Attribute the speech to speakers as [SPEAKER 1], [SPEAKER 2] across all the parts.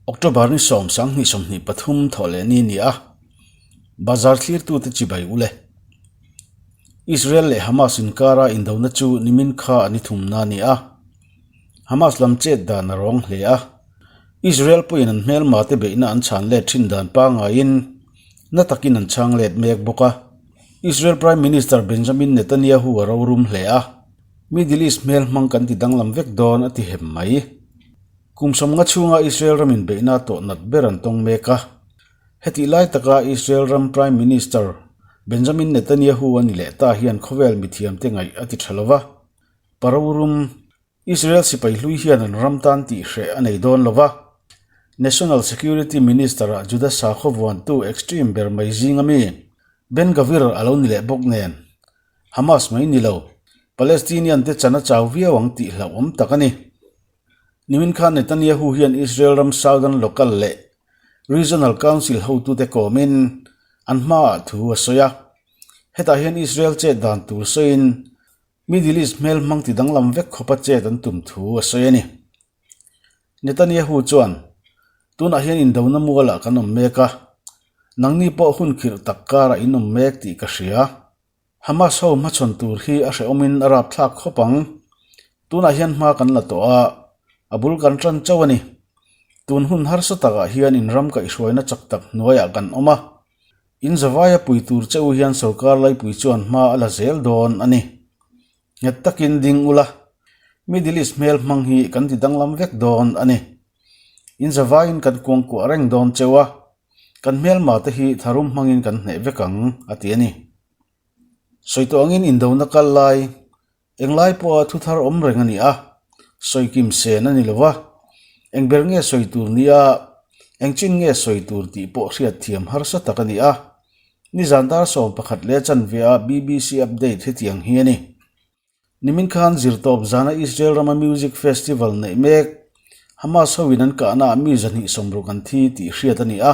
[SPEAKER 1] October ni 10 2023 thawhlehni ni a, bazar thlirtute chibai u le. Israel leh Hamas inkara indona chu nimin kha a ni thumna a ni a, Hamas lam chet dan a rawng hle a, Israel pawhin an hmelma te beihna an chhan let thin dan pangaiin na takin an chhang let mek bawk a. Israel Prime Minister Benjamin Netanyahu a rorum hle a, Middle East hmel hmang kan ti danglam vek dawn a ti hem mai. Kum sawmnga chhunga Israel ramin beihna tawh nat ber an tawng mek a. Hetih lai taka Israel ram Prime Minister Benjamin Netanyahu a ni leh ta hian khawvel mithiamte ngaih a ti tha lo va. Parorum, Israel sipai hlui hian an ram tan tih hreh a nei dawn lo va. National Security Minister-ah Juda sakhaw vuantu extreme ber mai zinga mi Ben Gavir a lo ni leh bawk nen. Hamas mai ni lo, Palestinian te chan a chau viau ang tih hlauhawm tak a ni. Nimin khan Netanyahu hian Israel ram Southern Local leh Regional Council hotute kawmin an hmaah thu a sawi a. Hetah hian Israel chet dan tur sawiin Middle East hmel hmang ti danglam vek khawpa chet an tum thu a sawi a ni. Netanyahu chuan, Tunah hian indona mualah kan awm mek a, nangni pawh hun khirh tak karah in awm mek tih ka hria. Hamas ho hmachhawn tur hi a hrehawmin a rapthlak khawp ang. Tunah hian hma kan la tawh a, a bul kan tan chauh a ni. Tun hun harsa takah hian in ram kaihhruaina chak tak hnuaiah kan awm a. In zavaia pui tur che u hian sorkar laipui chuan hma a la zel dawn a ni. Nghet takin ding ula, Middle East hmel hmang hi kan ti danglam vek dawn a ni. In zavaiin kan kuangkuah reng dawn cheu a, kan hmelma te hi tharum hmangin kan hneh vek ang, a ti a ni. Sawi tawh angin indona kal lai, englai pawha thu thar awm reng a ni a, sawi kim sen a ni lo va, eng ber nge sawi tur nia, eng chin nge sawi tur tih pawh hriat thiam harsa tak a ni a. Nizan dar 11 leh chanve a BBC update hetiang hi a ni. Nimin khan zirtawp zana Israel rama music festival neih mek Hamas hoin an kahnaah mi 260 an thi tih hriat a ni a.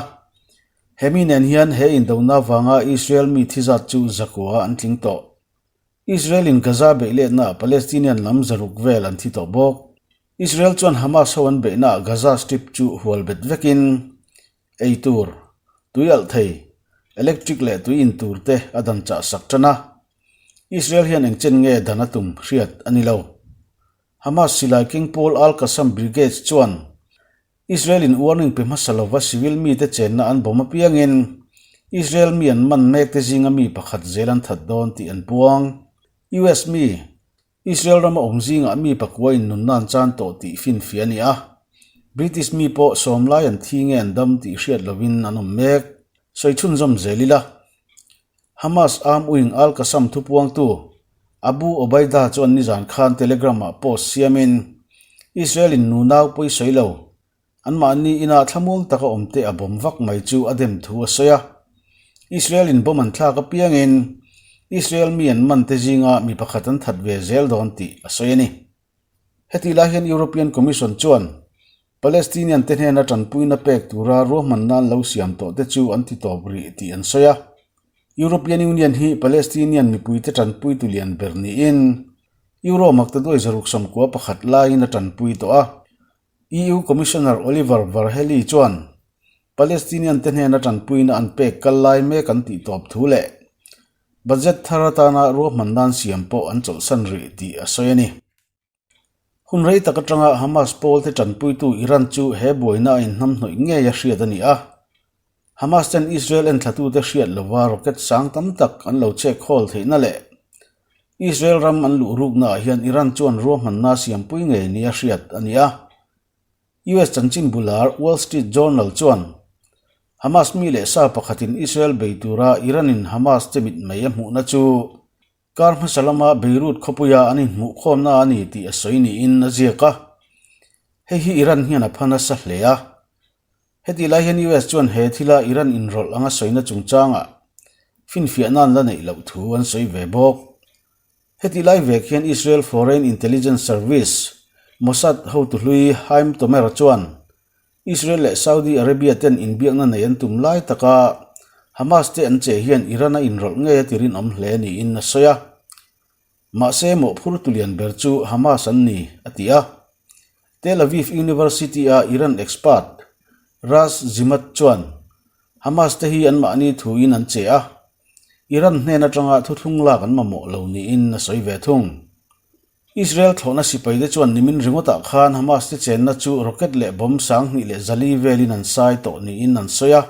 [SPEAKER 1] He mi nen hian he indona vanga Israel mi thi zat chu zakua an tling tawh. Israel in Gaza beih letnaah Palestinian lam 600 vel an thi tawh bawk. Israel chuan Hamas ho an beihnaah Gaza Strip chu hual bet vekin Ei tur, tui alh thei, electric leh tui in tur te a dan chah sak tan a. Israel hian eng chen nge dan a tum hriat a ni lo. Hamas silai keng pawl Al-Qassam Brigades chuan Israel in warning pe hmasa lova civil mite chenna an bawm apiangin Israel mi an man mek te zinga mi pakhat zel an that dawn tih an puang. US mi Israel rama awm zingah mi pakua in nunna an chan tawh tih finfiah a ni a, British mi pawh sawm lai an thi nge an dam tih hriat lovin an awm mek. Sawi chhunzawm zel ila. Hamas arm wing Al-Qassam thupuangtu Abu Obaida chuan nizan khan Telegram-ah post siamin, Israel in nunau pawi sawi lo, anmahni ina thlamuang taka awmte a bawm vak mai chu a dem thu a sawi a. Israel in bawm an thlak apiangin Israel mi an man te zinga mi pakhat an that ve zel dawn tih a sawi a ni. Hetih lai hian European Commission chuan Palestinian te hnena tanpuina pek tura ruahmanna an lo siam tawh te chu an ti tawp rih tih an sawi a. European Union hi Palestinian mipuite tanpuitu lian ber niin Euro maktaduai 691 laiin a tanpui tawh a. EU Commissioner Oliver Varhelyi chuan Palestinian te hnena tanpuina an pek kal lai mek an tih tawp thu leh budget thar atana ruahman nan siam pawh an chawlhsan rih tih a sawi a ni. Hun rei tak atanga Hamas pawl te tanpuitu Iran chu he buaina a inhnamhnawih ngei a hriat a ni a. Hamas ten Israel enthlatute hriat lova rocket sang tam tak an lo chek hawl theihna leh Israel ram an luh ruknaah hian Iran chuan ruahmanna siampui ngei nia hriat a ni a. US chanchin bular Wall Street Journal chuan Hamas mi leh sa pakhatin Israel bei tura Iran-in Hamas te mitmei a hmuhna chu kar hmasa lama Beirut khawpuia an inhmuhkhawmna a ni tih a sawi niin a ziak a. Hei hi Iran hian a pha nasa hle a. Heti lai hian US chuan he thila Iran inrawlh anga sawina chungchangah finfiahna an la neih loh thu an sawi ve bawk. Heti lai vek hian Israel Foreign Intelligence Service, Mossad, hotu hlui Haim Tomer chuan Israel leh Saudi Arabia ten inbiakna nei an tum lai taka Hamas te an che hian Iran a inrawlh ngei a ti rinawm hle niin a sawi a. Mahse mawhphur tulian ber chu Hamas an ni, a ti a. Tel Aviv University-a Iran expert, Ras Zimat chuan Hamas te hi anmahni thuin an che a, Iran hnen atanga thuthlung lak an mamawh lo niin a sawi ve thung. Israel thlawhna sipaite chuan nimin ringawtah khan Hamas te chenna chu rocket leh bomb 2000 leh 400 velin an sai tawh niin an sawi a.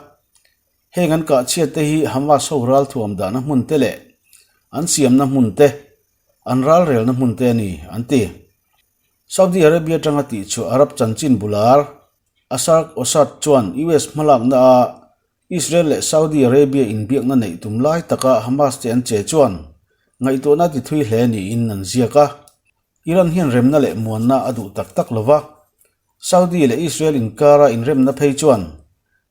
[SPEAKER 1] Heng an kah chhiat te hi Hamas ho ralthuam dahna hmun te leh an siamna hmun te, an ralrelna hmun te a ni, an ti. Saudi Arabia atanga tihchhuah Arab chanchin bular Asharq Awsat chuan US hmalakna a Israel leh Saudi Arabia inbiakna neih tum lai taka Hamas te an che chuan ngaihtuahna ti thui hle niin an ziak a. Iran hian remna leh muanna a duh tak tak lo va, Saudi leh Israel inkara inremna phei chuan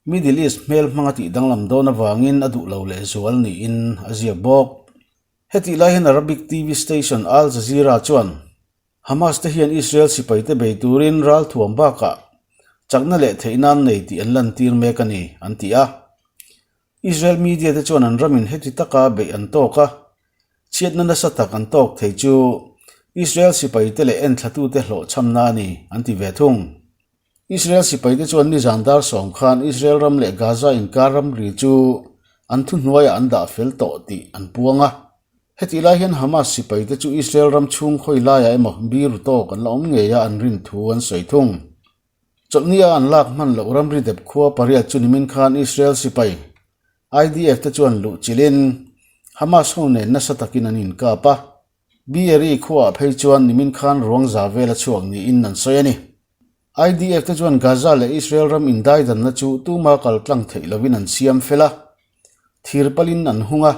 [SPEAKER 1] Middle East hmel hmanga tih danglam dawn avangin a duh lo lehzual niin a ziak bawk. Hetih lai hian Arabic TV station Al Jazeera chuan Hamas te hian Israel sipaite bei turin ralthuam bakah chakna leh theihna an nei tih an lantir mek a ni, an ti a. Israel media te chuan an ramin heti taka beih an tawk a, chhiatna nasa tak an tawk thei chu Israel sipaite leh enthlatute hlawhchhamna a ni, an ti ve thung. Israel sipaite chuan nizan dar sawm khan Israel ram leh Gaza inkar ramri chu an thuhnuaiah an dah fel tawh tih an puang a. Hetih lai hian Hamas sipaite chu Israel ram chhung khawi laiah emaw biru tawk an la awm ngei a an rin thu an sawi thung. Chawlhni a an lak hman loh ramri dep khua pariat chu nimin khan Israel sipai IDF te chuan luh chilhin Hamas ho nen nasa takin an inkap a. Beeri khuaah phei chuan nimin khan ruang za vel a chhuak niin an sawi a ni. IDF te chuan Gaza leh Israel ram indaidanna chu tuma kal tlang theih lovin an siam fel a, thir palin an hung a,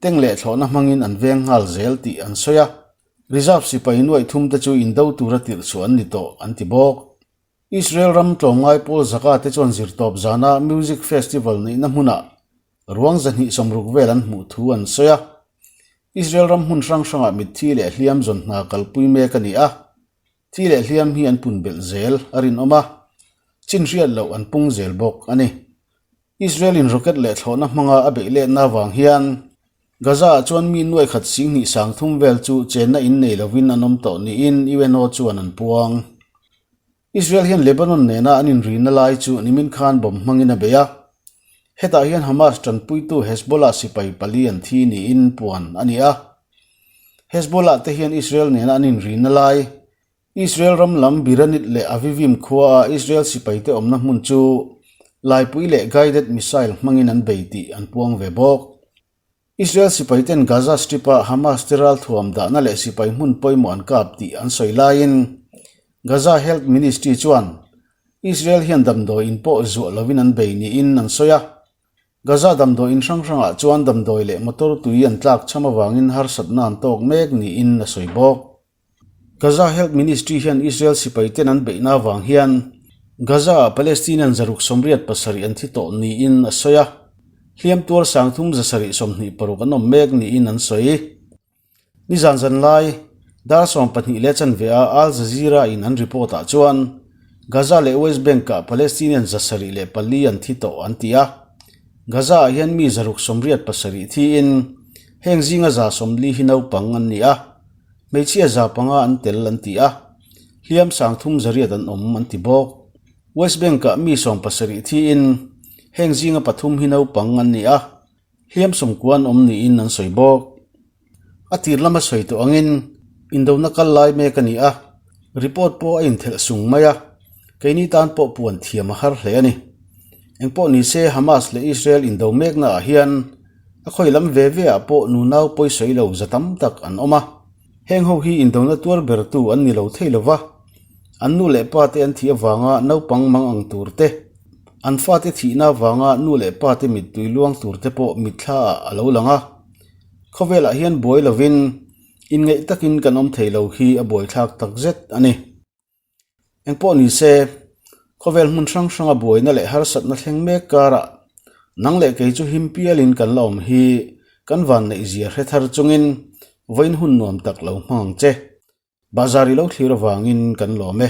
[SPEAKER 1] teng leh thlawhna hmangin an veng nghal zel tih an sawi a, reserve sipai nuaih thum te chu indo tura tirh chhuah an ni tawh an ti bawk. Israel ram tlawmngai pawl zaka te chuan zirtawp zana music festival neihna hmunah Ruang 260 vel an hmuh thu an sawi a. Israel ram hmun hrang hrangah mitthi leh hliam zawn hna kalpui mek a ni a. Thi leh hliam hi an pun belh zel a rinawm a, chin hriat loh an pung zel bawk a ni. Israel-in rocket leh thlawhna hmanga a beih letna avang hian Gaza-ah chuan mi nuai khat 20 30 vel chu chenna in nei lovin an awm tawh niin UNO chuan an puang. Israel hian Lebanon nena an inrina lai chu nimin khan bomb hmangin a bei a. Hetah hian Hamas tanpuitu Hezbollah sipai pali an thi niin puan a ni a. Hezbollah te hian Israel nena an inrina lai, Israel ram lam Biranit leh Avivim khuaa Israel sipaite awmna hmun chu laipui leh guided missile hmangin an bei tih an puang ve bawk. Israel sipaiten Gaza Strip-a Hamas te ralthuam dahna leh sipai hmun pawimawh an kap tih an sawi laiin Gaza Health Ministry chuan Israel hian damdawi in pawh zuah lovin an bei niin an sawi a. Gaza damdawi in hrang hrangah chuan damdawi leh motor tui an tlak cham avangin harsatna an tawk mek niin a sawi bawk. Gaza Health Ministry hian Israel sipaiten an beihna avang hian Gaza-ah Palestinian 687 an thi tawh niin a sawi a, hliam tuar 3726 an awm mek niin an sawi. Nizan zan lai, dar 12 leh chanve a Al Jazeera-in an report-ah chuan Gaza leh West Bank-ah Palestinian 74 an thi tawh an ti a, Gaza-ah hian mi 687 thiin heng zinga 140 hi naupang an ni a. Hmeichhia za panga an tel an ti a, hliam 30 riat an awm an ti bawk. West Bank-ah mi 70 thiin heng zinga pathum hi naupang an ni a, hliam 90 an awm niin an sawi bawk. A tir lama sawi tawh angin indona kal lai mek a ni a, report pawh a inthelh sung mai a, keini tan pawh puan thiam a har hle a ni. Engpawh ni se Hamas leh Israel indo meknaah hian A khawi lam ve ve ah pawh nunau pawisawi lo za tam tak an awm a, heng ho hi indona tuar bertu an ni lo thei lo va, an nu leh pa te an thih avanga naupang mang ang tur te, an fate thihna avanga nu leh pa te mittui luang tur te pawh mitthla ah a lo lang a. Khawvelah hian buai lovin inngeih takin kan awm thei lo hi a buaithlak takzet a ni. Engpawh ni se, khawvel hmun hrang hranga buaina leh harsatna thleng mek karah nang leh kei chu him pialin kan la awm hi kan van neih zia hre thar chungin vawiin hun nuam tak lo hmang ang che. Bahzar i lo thlir avangin kan lawm e.